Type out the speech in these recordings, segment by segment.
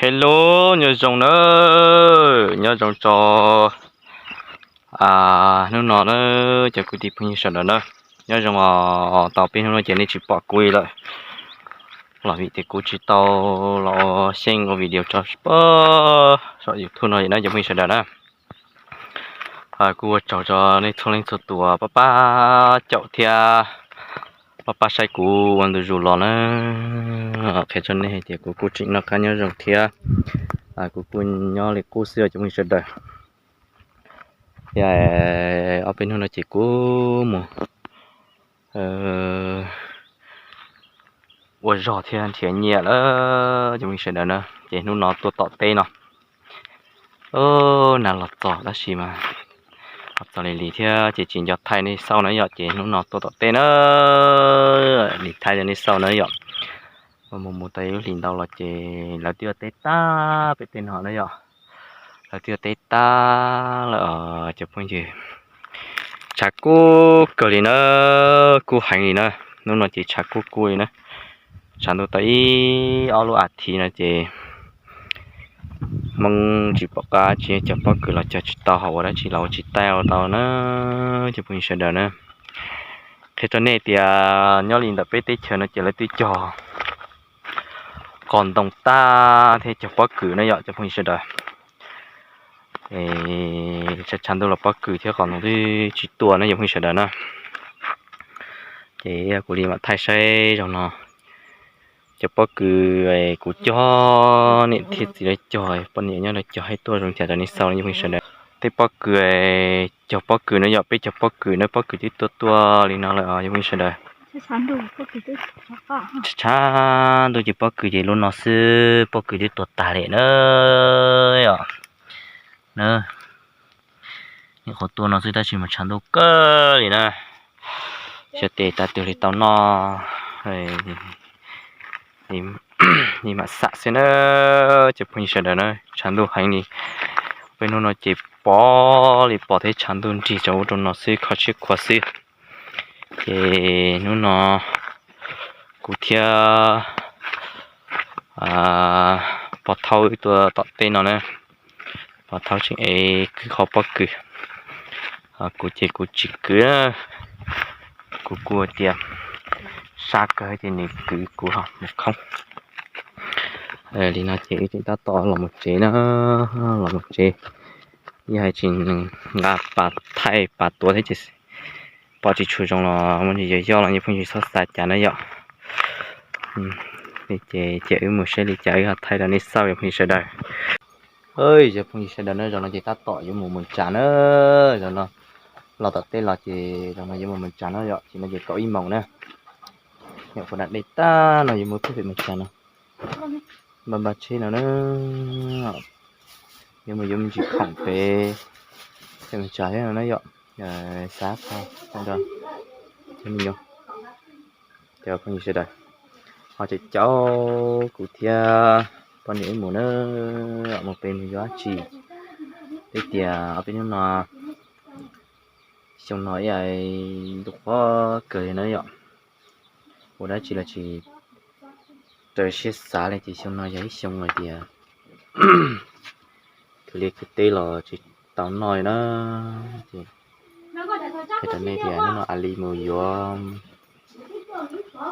Hello, nyob zoo nawb, nyob zoo tso. Hnub no na, cov kwv tij phooj ywg sawv daws na, nyob zoo os. Tau peb hnub no ces nej tsis pom kuv li lawm, los vim tias kuv tsis tau los xyeej ua video tso saum YouTube no na cov phooj ywg sawv daws na. Kuj ua tsaug rau nej txhua leej txhua tus pab pab caum thiab pab pab saib kuv ua ntu zus los na. Qhia rau nej hais tias kuv kuj tseem noj qab nyob zoo thiab, kuv kuj nyob li qub xwb os cov phooj ywg sawv daws. Thiab ob peb hnub no ces kuv mus ua zog thiab nrhiav nyiaj lawm cov phooj ywg sawv daws na, ces hnub no tuaj tom teb no. Nav los txog tab sis mas los txog li li thiab ces tsis nco thaij nej xauj na yom, ces hnub no tuaj tom teb na, lim thaij rau nej xauj na yom. Mus mus tau ib lub hlis ntau los ces lawv twb yuav teb tag pem tej no na yom. Lawv twb yuav teb tag lawm cov phooj ywg. Tshav kub kawg li na, kub heev li na. Hnub no ces tshav kub kub li na. Tshav ntuj tau ib ob lub as thiv no ces Hmoob tsis pom qab tsis cog pob kws los cog tsis tau, ho ua dab tsi los ua tsis tau tau na cov phooj ywg sawv daws na. Qhia rau nej tias nyob li ntawm peb teb chaws no ces lawv twb cog qos ntoo tag thiab cog pob kws na yom cov phooj ywg sawv daws. Tshav ntuj los pob kws thiab qos ntoo twb tsis tuaj na cov phooj ywg sawv daws na. Ces kuv li mam thaij saib zaum no cov pob kws kuv cog, niam thiab txiv lawv cog, poj niam nyob lawv cog, hais tuaj zoo cas rau nej xauj cov phooj ywg sawv daws. Tej pob kws cog pob kws na yom, peb cog pob kws na, pob kws twb tuaj tuaj li no lawm cov phooj ywg sawv daws. Tshav ntuj ces pob kws ces lub no xwb pob kws twb tuag tag li na. Nyuam qhuav tuaj no xwb tab sis mas tshav ntuj kawg li na. Xyov tes tas twg li tau noj li mam xam xwb na cov phooj ywg sawv daws na. Tshav ntuj heev li, peb hnub no ces pom li pom thiab tshav ntuj nrig rau ub rau no xwb, kho siab khuav xwb. Ces hnub no kuv thiab pog Thaub wb tuaj tom teb no na. Pog Thaub tseem ev kwv qhov pob kws, kuv ces kuv tsis kwv. Kuv kuj tias sab kawg ces nws kwv kuv ho mus khoob. Li no ces wb tseem tab tom los mus tsev na, los mus tsev. Yog hais tsis nqa pas thaij pas tuav thiab ces pom tsis tshua zoo los muaj ntsis yog yoj los cov phooj ywg txhob xav cas na yom. Ces cia wb mus saib li cas wb ho thaij rau nej xauj cov phooj ywg sawv daws. Cov phooj ywg sawv daws na, zaum no ces tab tom yuav mus Moos Tsas na. Zaum no los tom teb los ces zaum no yuav mus Moos Tsas na yom, ces no ces kaum ib moos na. Nyuam qhuav da dej tag no yuav mus pem Moos Tsas no. Npaj npaj tsheb no na, yuav mus yuav me ntsis khoom pem, pem Moos Tsas thiab no na yom. Xav tau nrog cov me nyuam, cov phooj ywg sawv daws ho caum caum kuv thiab poj niam wb mus na, mus pem mus yuav dab tsi. Twb tias ob peb hnub no, xyoo no ib yam ntuj qhuav kawg li na yom. Ua dab tsi los tsis raws siab xav li ces xyoo no yog ib xyoo hais tias khwv liaj khwv teb los tsis tau noj li na. Ces qhia rau nej tias hnub no a li mus yuav,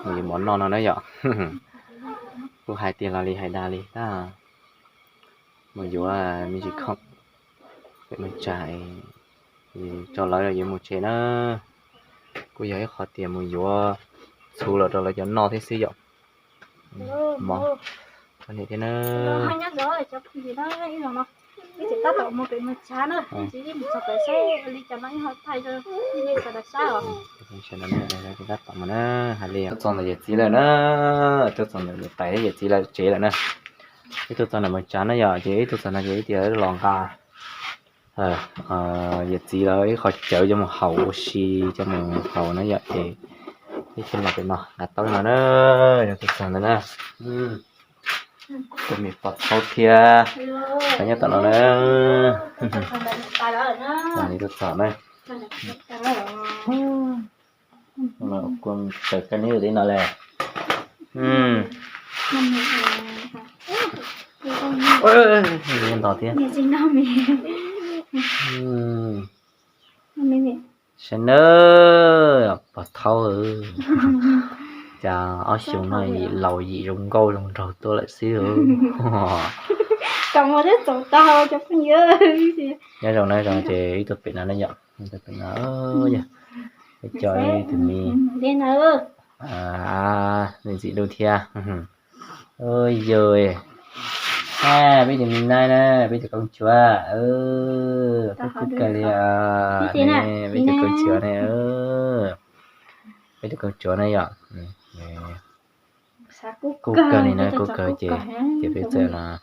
mus yuav mov noj no na yom. Kuj hais tias los li hais dag li tab, mus yuav me ntsis khoom pem Moos Tsas, tso lawv yuav mus tsev na. Kuj yog ib qhov tias mus yuav txhuv los rau lawv cov noj thiab xwb yom. Mov, poj niam thiab na. Tab tom mus na, hais li tuaj txog ntawm yawm txiv lawm na, tuaj txog ntawm yawm txiv lawm tsev lawm na. Wb tuaj txog ntawm Moos Tsas na yom, ces wb tuaj txog no ces wb tias los nqa yawm txiv lawv ib qho cawv coj mus haus ua si, coj mus haus na yom, ces wb thiaj los pem no nqa taub no na, yog tuaj txog ntawd na. Tus me pog Thaub thiab, nyob tom no na. Wb tuaj txog na. Kua tsaws kab neb li no le. Ntos thiab. Saib na, pog thaub, cas ob xyoo no yim laus yim zoo nkauj zoo nraug tuaj lawm xwb. Nyob zoo na, zoo ces ib tug pem no na yom, ib tug pem no, yog cov ib tug me ntxim ntxim dub thiab. Yog peb tus me naib na, peb tus koob tsuab, kub kawg li. Peb tus koob tsuab ne, peb tus koob tsuab na yom. Kub kawg li na, kub kawg ces, ces peb txawm los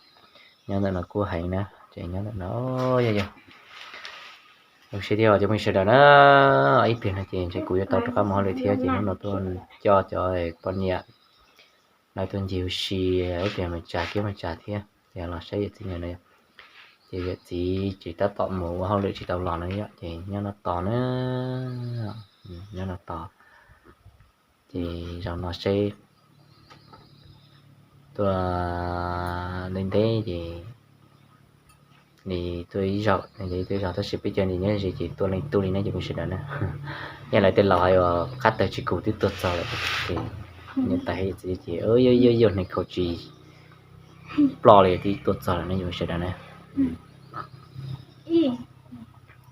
nyob ntawm no kub heev na, ces nyob ntawm no, yog yog. Zoo siab thiab cov phooj ywg sawv daws na, ib pliag no ces ntshe kuv yuav tau rov qab mus hauj lwm thiab ces hnub no tuaj coj cov poj niam lawv tuaj ncig ua si, ib pliag mus tsa kiab mus tsa thiab ces los saib yawm txiv no na. Ces yawm txiv ces tab tom mus ua hauj lwm tsis tau los no yom, ces nyob no tos na, nyob no tos. Ces zaum no seb tuaj ntev ntev ces nws tuaj ib zaug, nws tuaj ib zaug tab sis peb cov nws nyob ze ces tuaj leej twg li ne cov phooj ywg sawv daws na. Yog lawv tej laus hais tias qab tawg tsis kus twb tuaj txog lawm ces niam tais hais txiv ces yuav yuav yuav hneev khaus tsis ploj li twb tuaj txog lawm ne cov phooj ywg sawv daws na.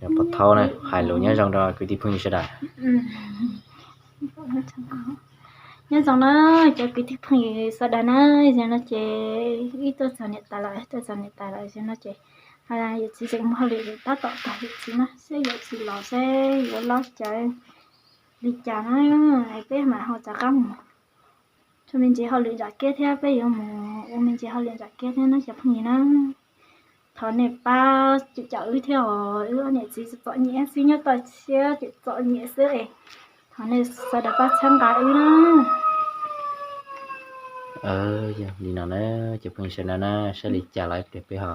Yog pog thaub na, hais lus nyob zoo rau kwv tij phooj ywg sawv daws. Nyob zoo na cov kwv tij phooj ywg sawv daws na, zaum no ces wb tuaj txog niam tais lawm, tuaj txog niam tais lawm, zaum no ces yawm txiv tseem mus hauj lwm, tab tom tag yawm txiv na, seb yawm txiv los seb yuav lob cawv li cas na, peb mam ho rov qab mus ua me ntsis hauj lwm nram kiab thiab, peb yuav mus ua me ntsis hauj lwm nram kiab thiab na cov phooj ywg na. Thov nej pab cem caum wb thiab os, wb ob niam txiv txom nyem xwb, nyob toj siab ces txom nyem xwb es thov nej sawv daws pab txhawb nqa wb na. Yog li no na cov phooj ywg sawv daws na, saib li cas los ib pliag peb ho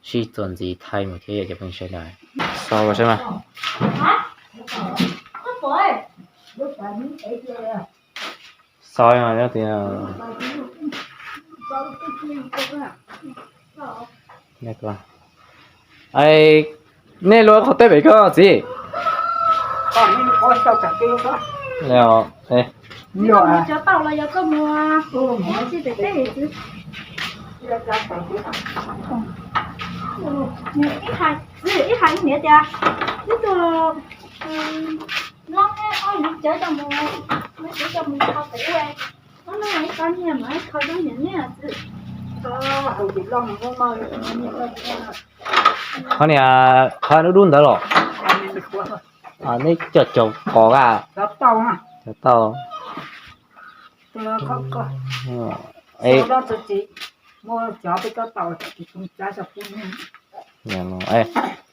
sib txuas ntxiv thaij mus thiab yom cov phooj ywg sawv daws. Xaus saib mas. Xaus tias nej luaj qhov teb pem ko txiv. Ib hais ib niam tias, twb tuaj loj ne, ob lub cawv coj mus, lub cawv coj mus kho pem ua, ob lub ib qho niag mas ib qho zoo niam niag txiv. Qhov niag qhov dub dub ntawd los? Nej coj caum qos a? Cov tau.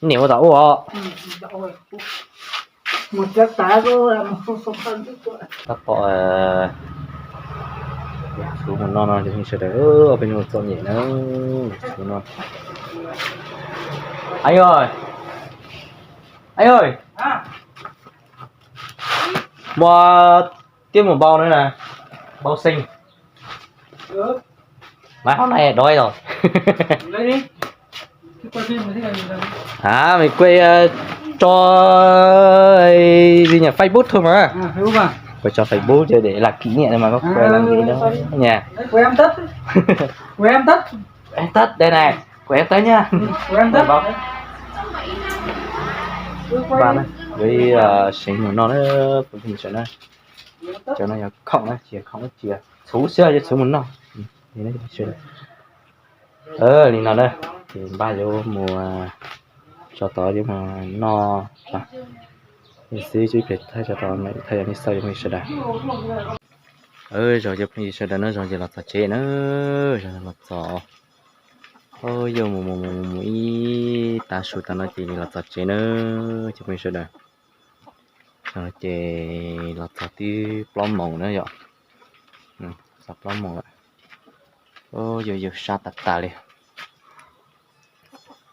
Niam ua tom ub os. Tab tom txhuv mus noj no cov phooj ywg sawv daws, peb ua txom nyem na, txhuv no. Ais, ais, muaj tiab mus npau na, npau xeeb. Maiv hov nai dov os. Hab, maiv kuaj tso li nyam Facebook thau mas. Kuaj tso Facebook ces de lam kim niam mas koj kuaj lam li no nyam. Tab de na, kuaj tab nyam. Yuav ib seev mus noj na, phooj ywg sawv daws na. Cov no yog khoom na, tsis khoom tsis txhuv xwb, yog txhuv mus noj. Li no na, ces npaj yuav mus tso tod yuav mus noj xwb, tso tod thaij yog nej xav yog phooj ywg sawv daws. Zoo cov phooj ywg sawv daws na, zoo ces los txog tsev na, zoo los txog. Yuav mus mus mus mus ib tav su tas no ces los txog tsev na, cov phooj ywg sawv daws. Ces los txog twb plaub moos na yom. Txog plaub moos lawm. Yuav yug sab tas tas li.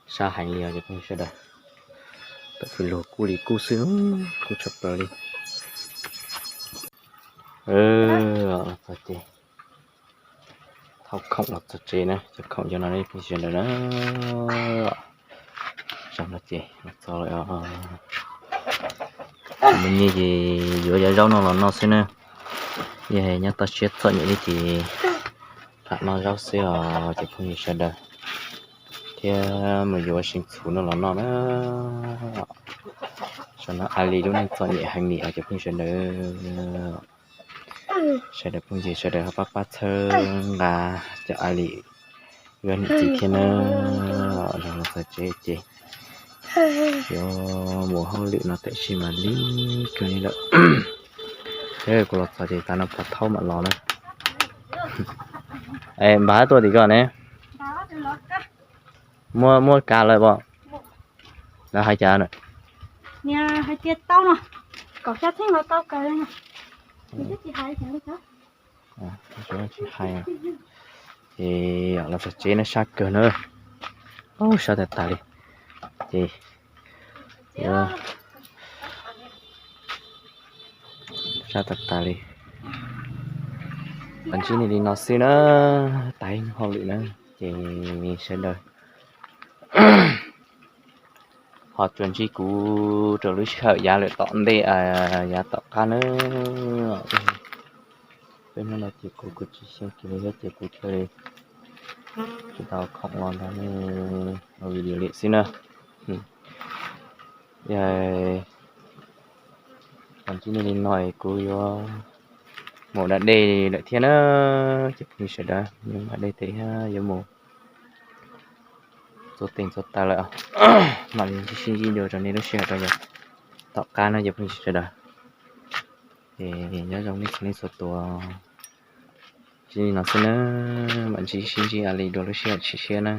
Sab heev li os cov phooj ywg sawv daws. Tam tus lug kub li kub xwb, kub tshaj plaws li. Txog ces Thauj khoom los txog tsev na, cov khoom cov no nej phooj ywg sawv daws na. Zaum no ces los txog lawm os. Me nyiaj ces yuav cov zaub no los noj xwb na. Yog nyob toj siab txom nyem li ces lam noj zaub xwb os cov phooj ywg sawv daws. Thiab mus yuav seev txhuv no los noj na. Saum no a li lub neej txom nyem heev li os cov phooj ywg sawv daws. Sawv daws phooj ywg sawv daws ho pab pab txhawb nqa cov a li wb niam txiv thiab na. Zaum no los txog tsev ces yuav mus hauj lwm no tam sim mas lig kawg li lawm. Thiab kuv los txog ces tav no pov thaub mam los na. Npam tuaj tim ko ne. Muaj, muaj kav lawm pom? Lawv hais cas na? Hais tias tau no, kaum xya txheej los tau kawg. Tsis hais, ces los txog tsev no sab kawg na. Ub, sab tag tag li. Ces sab tag tag li. Los ntsib nej li no xwb na, tas ib hauj lwm na, ces sawv daws ho tsuas ntsib kuv rau lub sij hawm yav lawm tom ntej, yav tom qab na. Peb hnub no ces kuv kuj tsis xyeej kiag li thiab ces kuv thiaj li tsis tau khoom los nrog nej ua video li xwb na. Yog los ntsib nej li no es kuv yuav mus da dej lawm thiab na. Ces phooj ywg sawv daws, mus da dej tes thiab yuav mus txua tes txua taw lawm. Mam li sib ntsib dua rau nej lub sij hawm rau yav tom qab na cov phooj ywg sawv daws. Es nyob zoo nej txhua leej txhua tus. Tsis li no xwb na, mam ntsib sib ntsib a li dua lub sij hawm tshiab tshiab na.